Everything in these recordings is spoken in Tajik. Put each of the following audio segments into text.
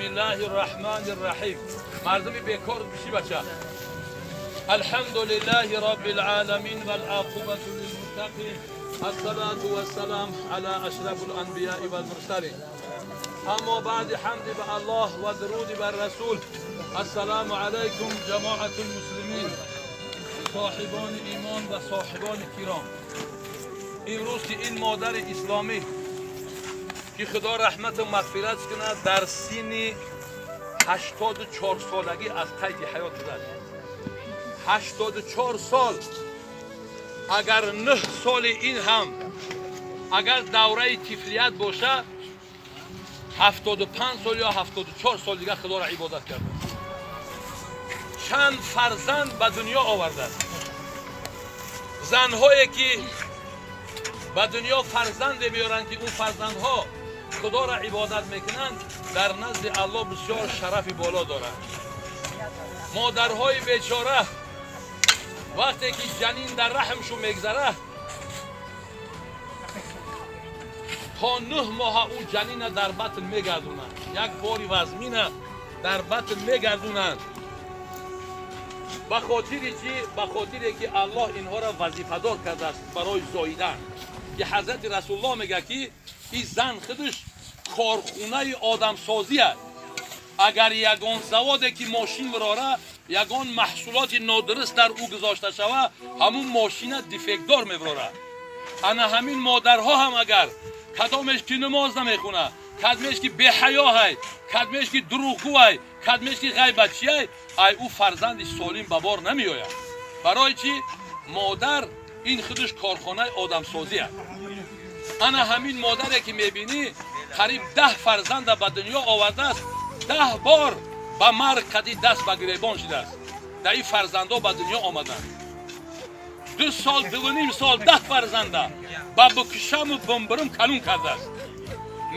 الله الرحمن الرحیم. مردمی بیکار بشی بچه. الحمد لله رب العالمین والعاقبة للمتقین الصلاة والسلام على اشرف الانبیاء والمرسلین. اما بعد، حمد به الله و درود بر رسول. السلام علیکم جماعت المسلمین، صاحبان ایمان و صاحبان کرام. امروز که این مادر اسلامی که خدا رحمت و مغفرت کنه در سن 84 سالگی از قید حیات گذشت. 84 سال، اگر 9 سال این هم اگر دوره طفلیت باشه، 75 سال یا 74 سال دیگه خدا را عبادت کرده. چند فرزند به دنیا آورده. زنهایی که به دنیا فرزند میارند که اون فرزندها خدا را عبادت میکنند، در نزد الله بسیار شرف بالا دارند. مادرهای بیچاره وقتی که جنین در رحمشون میگذره، تا 9 ماه اون جنین در بطن میگردونند، یک باری وزمین در بطن میگردونند. به خاطر چی؟ به خاطر که الله اینها را وظیفه دار کرده است برای زاییدن. که حضرت رسول الله میگه که این زن خودش کارخونه آدمسازی است. اگر یگان زواده که ماشین براره، یگان محصولات نادرست در او گذاشته شوه، همون ماشین دیفکتدار میبراره. انا همین مادرها هم اگر کدامش که نماز نمیخونه، کدامش که بی‌حیا های، کدامش که دروغگو های، کدامش که غیبتچی های، ای او فرزند سالم به بار نمیآید. برای چی؟ مادر این خودش کارخانه آدمسازی است. انا همین مادری که میبینی قریب 10 فرزند به دنیا آورده است، 10 بار به مرگ قدی دست به گریبان شده است. در این فرزندها به دنیا آمدند. 2 سال 2.5 سال 10 فرزنده به بکشم و بمبرم کلون کرده است.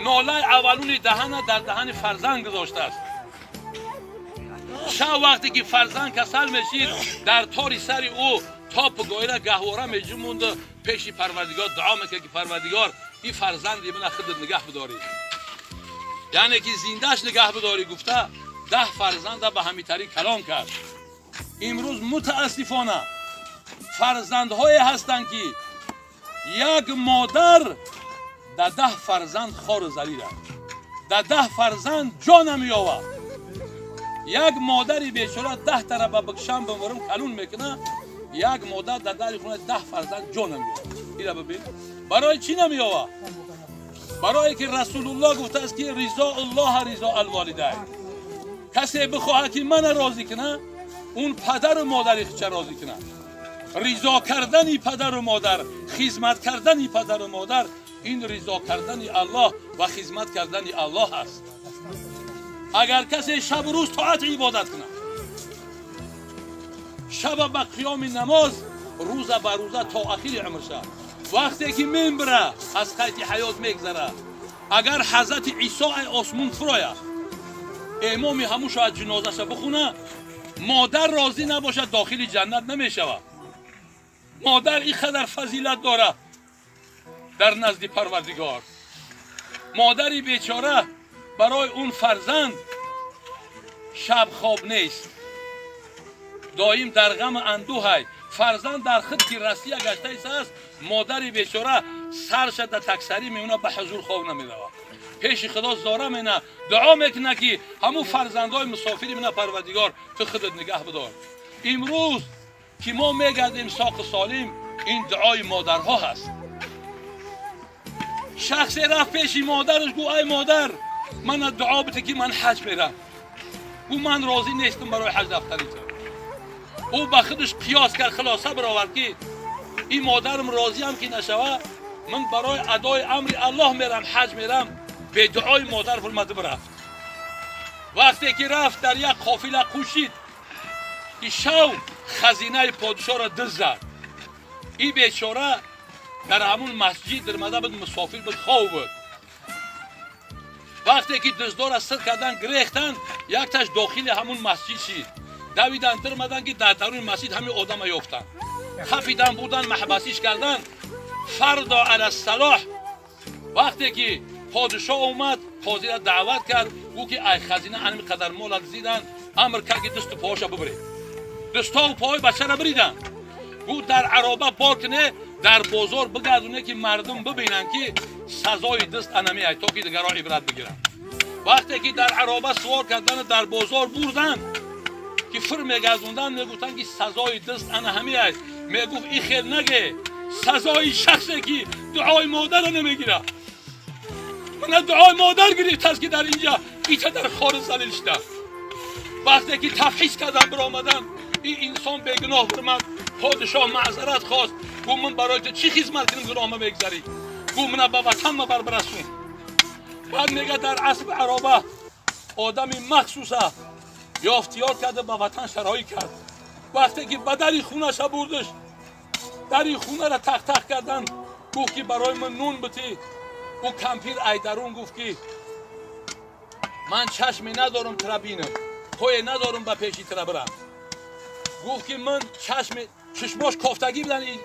ناله اولون دهن در دهن فرزند گذاشته است. شب وقتی که فرزند کسل میشید، در تاری سر او تاپ گایره گهواره میجموند، پیش پروردگار دعا میکرد که پروردگار این فرزند من خودت نگه بداری، یعنی که زیندهش نگه بداری. گفته 10 فرزند به همین طریق کلام کرد. امروز متاسفانه فرزندهای هستند که یک مادر در 10 فرزند خار و ذلیل است، در 10 فرزند جان نمی‌یابد. یک مادری بیچاره 10 تا به بکشم بمرم کلون میکنه، یک مادر در در خونه 10 فرزند جان نمی‌یابد. اینو ببین برای چی نمی‌یابد؟ برای که رسول الله گفته است که رضا الله رضا الوالدین. کسی بخواهد که من راضی کنه، اون پدر و مادر خودش راضی کنه. رضا کردن پدر و مادر، خدمت کردن پدر و مادر، این رضا کردن الله و خدمت کردن الله است. اگر کسی شب و روز طاعت عبادت کنه، شب به قیام نماز، روز به روزه تا آخر عمرش، وقتی که میمره از قید حیات میگذره، اگر حضرت عیسی آسمون فراید، امام همون شاید جنازه‌اش بخونه، مادر راضی نباشد داخل جنت نمیشود. مادر این قدر فضیلت داره در نزد پروردگار. مادری بیچاره برای اون فرزند شب خواب نیست، دایم در غم اندوه. فرزند در خود که رسیه گشته است، مادر بیچاره سرش در تکسری میونه، به حضور خواب نمیرود. پیش خدا زاره میونه، دعا میکنه که همون فرزندای مسافری میونه پروردگار تو خودت نگه بدار. امروز که ما میگردیم ساق سالم، این دعای مادرها هست. شخص رفت پیش مادرش گفت ای مادر من دعا بده که من حج میرم. گفت من راضی نیستم برای حج رفتن تو. او به خودش قیاس کرد، خلاصه برآورد که این مادرم راضی هم که نشوه، من برای ادای امر الله میرم، حج میرم. به دعای مادر فرمود برفت. وقتی که رفت در یک قافله کوشید که شو خزینه پادشاه را دزد زد. این بیچاره در همون مسجد درمده بود، مسافر بود، خواب بود. وقتی که دزدار را سر کردن گرفتن، یک تاش داخل همون مسجد شد. دویدن درمدن که در درون مسجد همین آدم یافتن، خفیدن بودن، محبسیش کردن. فردا علی الصلاح وقتی که پادشاه اومد قاضی را دعوت کرد، او که ای خزینه انمی قدر مال دزیدن، امر کرد که دست و پاهاشو ببرید. دستا و پاهای بچه را بریدن. او در عرابه بار کنه، در بازار بگردونه که مردم ببینن که سزای دست انمی ای، تا که دیگران عبرت بگیرن. وقتی که در عرابه سوار کردن در بازار بردن که فر میگردوندن، میگفتن که سزای دست انا همی است. میگفت ای خیر نگه، سزای شخصی که دعای مادر را نمیگیره. من دعای مادر گرفت است که در اینجا ایتا در خار ذلیل شده. وقتی که تفحیص کردن برآمدن، این انسان بیگناه برآمد. پادشاه معذرت خواست، گفت من برای تو چی خدمت کنم گناه میگذری؟ گفت من به وطن مبر برسون. بعد میگه در اسب عرابه آدمی مخصوصه یافتیار کرده به وطن شرایی کرد. وقتی که به دری خونه ش بردش، دری خونه را تق تق کردن، گفت که برای من نون بتی. او کمپیر ایدرون گفت که من چشمی ندارم ترا بینم، پای ندارم به پیشی ترا برم. گفت که من چشماش کافتگی بدن این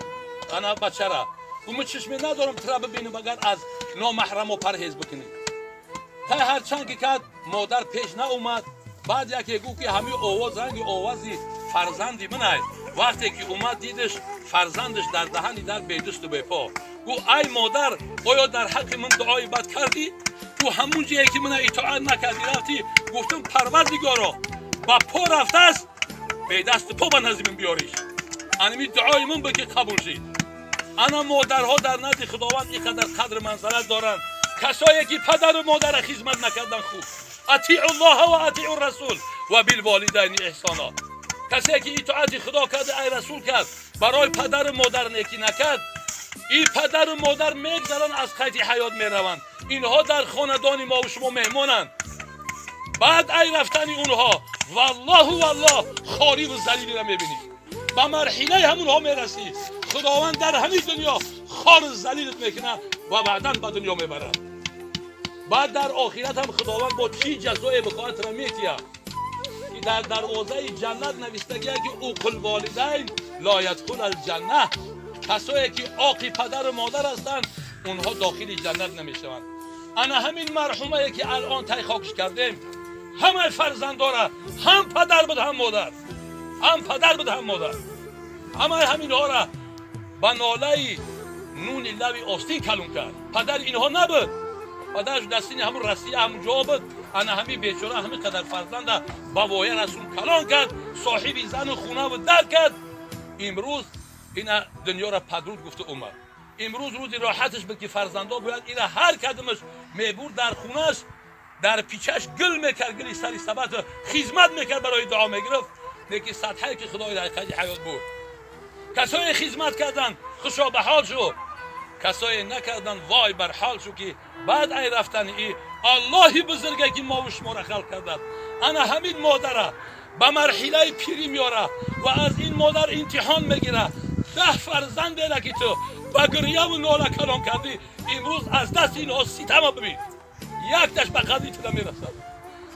انا بچه را. گفت من چشمی ندارم ترا ببینم اگر از نامحرم و پرهیز بکنی. تا هر چند که کرد مادر پیش نه اومد. بعد یکی گفت که همه آواز رنگ آوازی فرزندی من ای. وقتی که اومد دیدش فرزندش در دهنی در بیدست و بپا. گفت ای مادر، آیا در حق من دعای بد کردی؟ تو همون جایی که من اطاعت نکردی رفتی. گفتم پروردگارا با پا رفته است، به دست پا به نزد من بیاریش. انمی دعای من به که قبول شد. انا مادرها در نزد خداوند اینقدر قدر منزلت دارند. کسایی که پدر و مادر خدمت نکردن خوب، اطیعوا الله و اطیعوا الرسول و بالوالدین احسانا. کسی که اطاعت خدا کرد، ای رسول کرد، برای پدر و مادر نیکی نکرد، این پدر و مادر میگذرن از قید حیات میروند. اینها در خاندان ما و شما مهمانند. بعد ای رفتن اونها والله والله خاری و ذلیلی را میبینی. به مرحله همونها میرسی. خداوند در همین دنیا خار و ذلیلت میکنه و بعدا به دنیا میبره. بعد در آخرت هم خداوند با چی جزای بخواهد را میتیه که در دروازه جنت نوشته که عوق الوالدین لا یدخل الجنه. کسایی که عاقی پدر و مادر هستند اونها داخل جنت نمیشوند. انا همین مرحومه که الان تای خاکش کردیم، همه فرزنداره، هم پدر بود هم مادر، هم پدر بود هم مادر، همه همینها را به ناله نون لبی آستین کلون کرد. پدر اینها نبود، پدرش دستین همون رسیه همون جا بود. انا همین بیچاره همین قدر فرزند با وایه رسون کلان کرد، صاحب زن و خونه و در کرد. امروز اینا دنیا را پدرود گفته اومد. امروز روزی راحتش بود که فرزندا باید اینا هر کدومش میبرد در خونش، در پیچش گل میکرد، گلی سری سبد خدمت میکرد، برای دعا میگرفت. لیکن سطحی که خدای در قید حیات بود، کسای خدمت کردن خوشا به حال شو، کسای نکردن وای بر حال شو که بعد ای رفتن ای الله بزرگه که ما و شما را خلق کردن. انا همین مادره به مرحله پیری میاره و از این مادر امتحان میگیره. 10 فرزند را که تو با گریه و ناله کلام کردی، امروز از دست اینها ستم ببین، یک دش به قدری تو نمیرسد.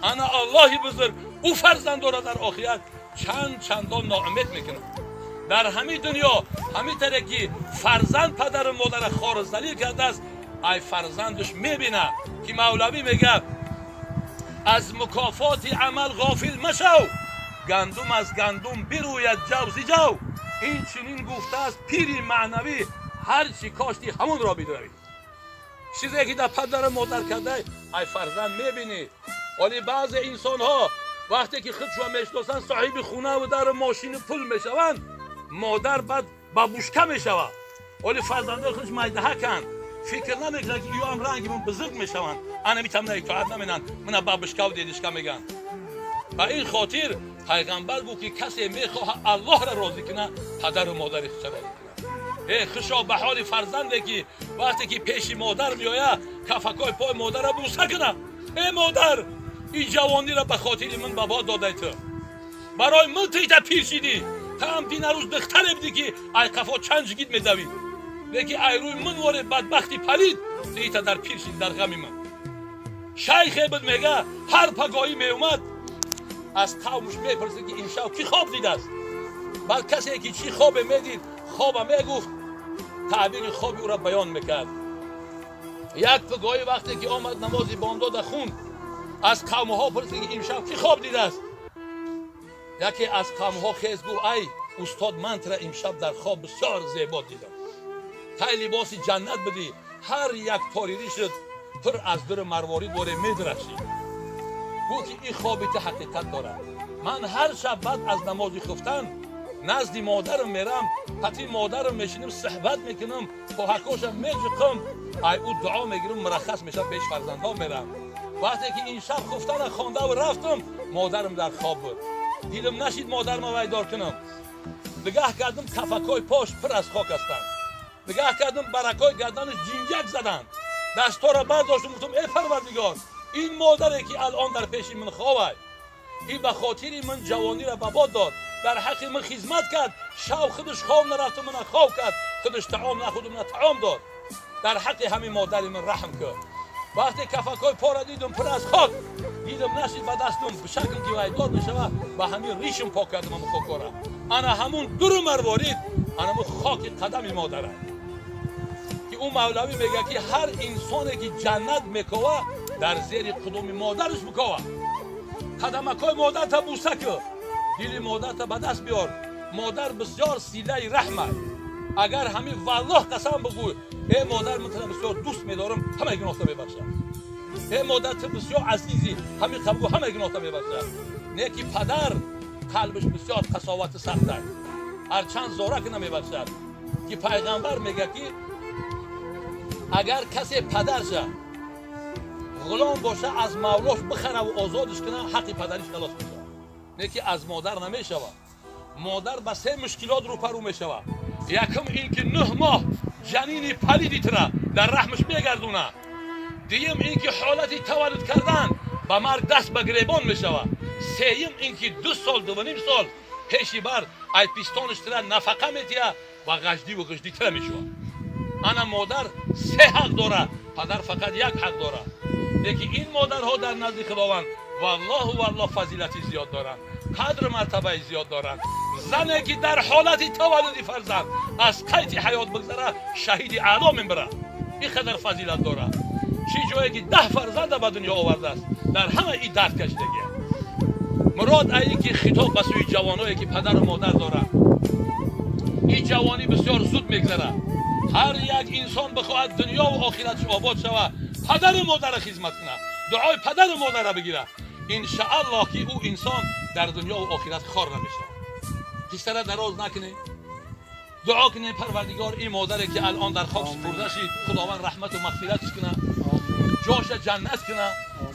انا الله بزرگ او فرزند را در آخرت چند چندان ناامید میکنه. در همین دنیا همین طریق که فرزند پدر و مادر خار و ذلیل کرده است، ای فرزندش میبینه که مولوی میگه از مکافات عمل غافل مشو، گندم از گندم بروید جو ز جو. این چنین گفته است پیری معنوی، هر چی کاشتی همون را بدروی. چیزی که در پدر و مادر کرده ای فرزند میبینی. ولی بعض انسان ها وقتی که خودشون میشناسن صاحب خونه و در ماشین پول میشوند، مادر بعد بابوشکه میشود. ولی فرزندان خودش میده کن، فکر نمیکنن که ایو هم رنگ من بزرگ میشوند، انا میتونم اطاعت نمینن، من بابوشکه و دیدشکه میگن. به این خاطر پیغمبر گفت که کسی میخواه الله را راضی کنه، پدر و مادر خود را راضی کنه. ای خوشا به حال فرزنده که وقتی که پیش مادر میآید کفکای پای مادر را بوسه کنه. ای مادر، این جوانی را به خاطر من بابا داده تو، برای من تو ایتا پیر شدی، تا هم دین روز دختر بودی که ای قفا چند جگید میدوید، لیکن ای روی من واره بدبختی پلید تو ایتا در پیر شدی در غم من. شیخ بود میگه هر پگاهی میومد از قومش میپرسید که امشب کی خواب دیده است. بعد کسی که چی خواب میدید خواب میگفت، تعبیر خواب او را بیان میکرد. Як пагоҳӣ вақте ки омад, намози бомдода хунд, аз қавмҳо пурсид, ки имшаб кӣ хоб дидааст? Яке аз қавмҳо хез, гуфт: «Ай устод, ман тура имшаб дар хоб бисёр зебо дидам. Тай либоси ҷаннат будӣ, ҳар як тори ришат пур аз дуру марворид боре медурахшид». Гуфт, ки ин хоби ту ҳақиқат дорад. Ман ҳар шаб баъд аз намози хуфтан назди модарам мерам, қати модарам мешинам, суҳбат мекунам, поҳакошам меҷиқам, ай ӯ дуо мегирам, мураххас мешавам, пеш фарзандон мерам. Вақте ки ин шаб хуфтана хондаву рафтам, модарам дар хоб буд. Дилам нашид модарма вайдор кунам. Нигаҳ кардам, кафакҳои пош пур аз хок ҳастанд. Нигаҳ кардам, баракҳои гарданаш ҷинҷак заданд. Дастҳоро бардоштам, гуфтам: «Эй Парвардигор, ин модаре ки алон дар пеши ман ховай, ин ба хотири ман ҷавониро ба бод дод, дар ҳаққи ман хизмат кард, шав худаш хоб нарафту мана хоб кард, худаш таом нахӯрду мана таом дод, дар ҳаққи ҳамин модари ман раҳм кун». Вақте кафакҳои пора дидум пур аз хок, дидам нашид ба дастум бишакм, ки вайдор мешава, ба ҳамин ришм пок кардам ҳамун хокора. Ана ҳамун дуру марворид, анамун хоки қадами модара, ки ӯ мавлавӣ мегӯяд, ки ҳар инсоне ки ҷаннат мекова, дар зери қудуми модараш бикова. Қадамакҳои модарта буса ку, дили модарта ба даст биёр. Модар бисёр силаи раҳма. Агар ҳамин валлоҳ қасам бигӯй: «Э модар, ман тура бисёр дӯст медорам», ҳамаи гуноҳта мебахшад. «Э модар, ту бисёр азизӣ», ҳамин қабгӯ, ҳамаи гуноҳта мебахшад. Не ки падар қалбиш бисёр қасовати сахт аст, ҳарчанд зорака намебахшад. Ки пайғамбар мегӯяд, ки агар касе падарша ғулом боша, аз мавлош бихараву озодиш куна, ҳаққи падариш халос мешавад. Не ки аз модар намешавад. Модар ба се мушкилот рӯпарӯ мешавад. Якум ин ки 9 моҳ ҷанини палиди тура дар раҳмаш мегардонад. Дуюм ин ки ҳолати таваллуд кардан ба марг даст ба гиребон мешавад. Сеюм ин ки 2 сол, 2.5 сол пеши бар ай пистонаш тура нафақа метиҳад ва ғаждиву ғиждӣ тура мешавад. Ана модар се ҳақ дорад, падар фақат як ҳақ дорад. Лекин ин модарҳо дар назди Худованд валлоҳу валлоҳ фазилати зиёд доранд, қадру мартабаи зиёд доранд. Зане ки дар ҳолати таваллуди фарзанд аз қайди ҳаёт бигзарад, шаҳиди аъло мебарад. Ин қадар фазилат дорад. Чӣ ҷое ки 10 фарзанда ба дунё овардааст, дар ҳама и дард кашидагия. Мурод ае ки хитоб ба сӯи ҷавоное ки падару модар доранд: ин ҷавонӣ бисёр зуд мегзарад. Ҳар як инсон бихоҳад дунёву охиратш обод шавад, падару модарро хизмат кунад, дуои падару модарро бигирад, иншааллоҳ ки ӯ инсон дар дунёву охират хор намешавад. Қиссара дароз накунем. Дуо кунем: Парвардигор, ин модаре ки алон дар хок супурда шид, Худованд раҳмату мағфиратш кунад, ҷоша ҷаннат кунад,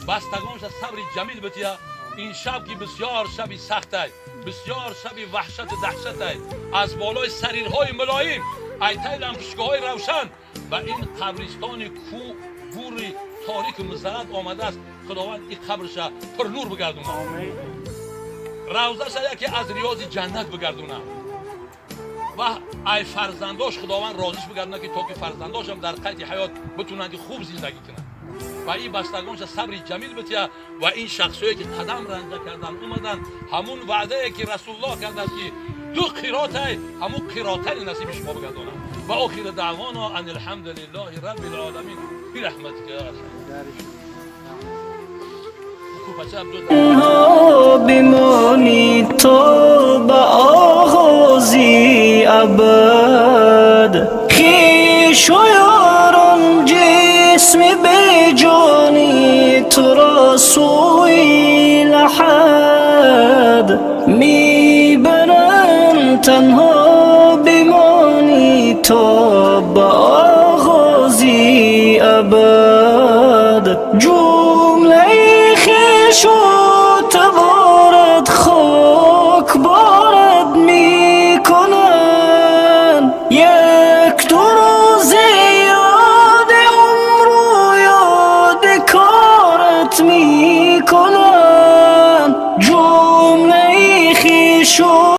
бастагонша сабри ҷамил бития. Ин шаб ки бисёр шаби сахтай, бисёр шаби ваҳшату даҳшатай, аз болои сарирҳои мулоим, айтаи лампушкаҳои равшан ба ин қабристони ку гури торику музаррад омадааст, Худованд ин қабрша пурнур бигардонад, равзаша яке аз риёзи ҷаннат бигардонад ва ай фарзандош Худованд розиш бигардонад, ки то ки фарзандошам дар қайди ҳаёт битунанд, ки хуб зиндагӣ кунанд, ва ин бастагонша сабри ҷамил бития. Ва ин шахсое ки қадам ранҷа кардан омаданд, ҳамун ваъдае ки Расулуллоҳ кардааст, ки ду қиротай, ҳамун қиротайни насиби шумо бигардонад. Ва охири даъвоно ан алҳамду лиллаҳи рабби лоламин бирахматика я арҳам. Бимонӣ то ба оғози абад, хешу ёрон ҷисми беҷони туро сӯи лаҳад мебаранд, танҳо бимонӣ то ба оғози абад.